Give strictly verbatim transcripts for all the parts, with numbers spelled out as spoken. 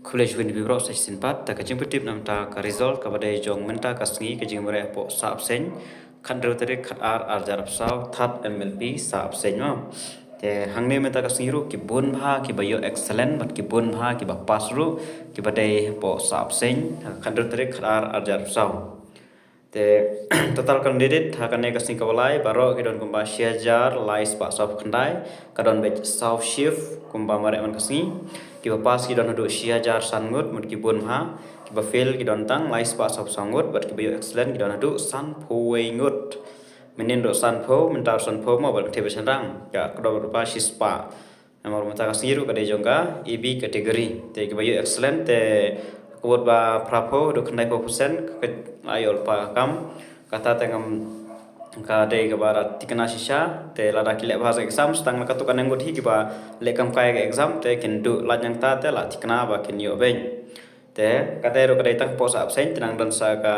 Khublei shibun ïa phi baroh sa shisien pat, te ka jingpyntip namar ka result kaba dei jong mynta ka sngi ka jingmareh hapoh sah bseiñ, khathynriew tarik khatar arhajar arphew saw, third M L P sah bseiñ mo. Te hangne mynta ka sngi ruh ki bun bha kiba ïoh excellent bad ki bun bha kiba pass ruh kiba dei hapoh sah bseiñ, khathynriew tarik khatar arhajar arphew saw. Te total candidate ha kane ka sngi kaba lai baroh ki don kumba shi hajar lai spah saw khyndai, ka don beit saw shift kumba mareh man ka sngi. Kiba pass ki don haduh shi hajar san ngut, mut ki bun bha. Kiba fail ki don tang lai spah saw saw ngut, bad kiba ïoh excellent ki don haduh sanphew wei ngut. Mynnin ruh sanphew, mynta ruh sanphew mo, bad ka thep ba shynrang ka kdor ruh ba shi spah. Namar mynta ka sngi ruh ka dei jong ka A B category. Te kiba ïoh excellent te ka vote ba phraphew haduh khyndaiphew percent ka la ïoh lypa ka kam. Kata te ngam ka dei kaba la thikna shisha, te lada ki leh bha ha exam, tang na katto katne ngut hi kiba leh kam kai ka exam te kin duh lait nangta te la thikna ba kin ïoh beit. Te kata ruh ka dei tang hapoh sah bseiñ, te nang don sa ka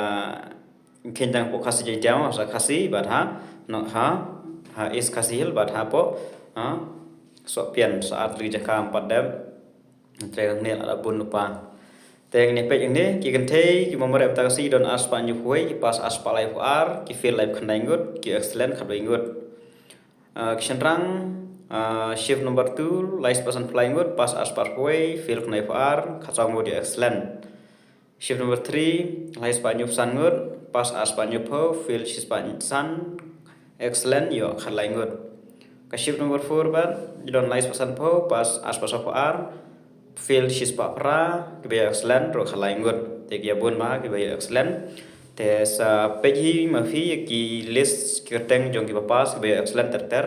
kheiñ tang hapoh Khasi Jaiñtia, sa Khasi bad ha, no, ha, ha East Khasi Hills bad hapoh, ha, Sohpian, sa ar tylli ki jaka, ym pat dep. Te hangne la da bun lypa. Te hangne peit hangne, ki kynthei kiba mareh mynta ka sngi ki don ar spah hynñiewphew wei, ki pass ar spah laiphew ar, ki fail laiphew khyndai ngut, ki excellent khatwei ngut. Ah, ki shynrang, ah, shift number two, lai spah sanphew lai ngut, pass ar spah arphew wei, fail khyndaiphew ar, khatsaw ngut ïoh excellent. Shift number three, lai spah hynñiewphew san ngut, pass ar spah hynñiewphew, fail shi spah san, excellent ïoh khatlai ngut. Ka shift number four pat, ki don lai spah sanphew, pass ar spah sawphew ar, fail shi spah phra, kiba ïoh excellent ruh khatlai ngut. Te ki ïa bun bha kiba ïoh excellent. Te sa peit hi ma phi ïa ki list ki kyrteng jong kiba pass, kiba ïoh excellent ter ter.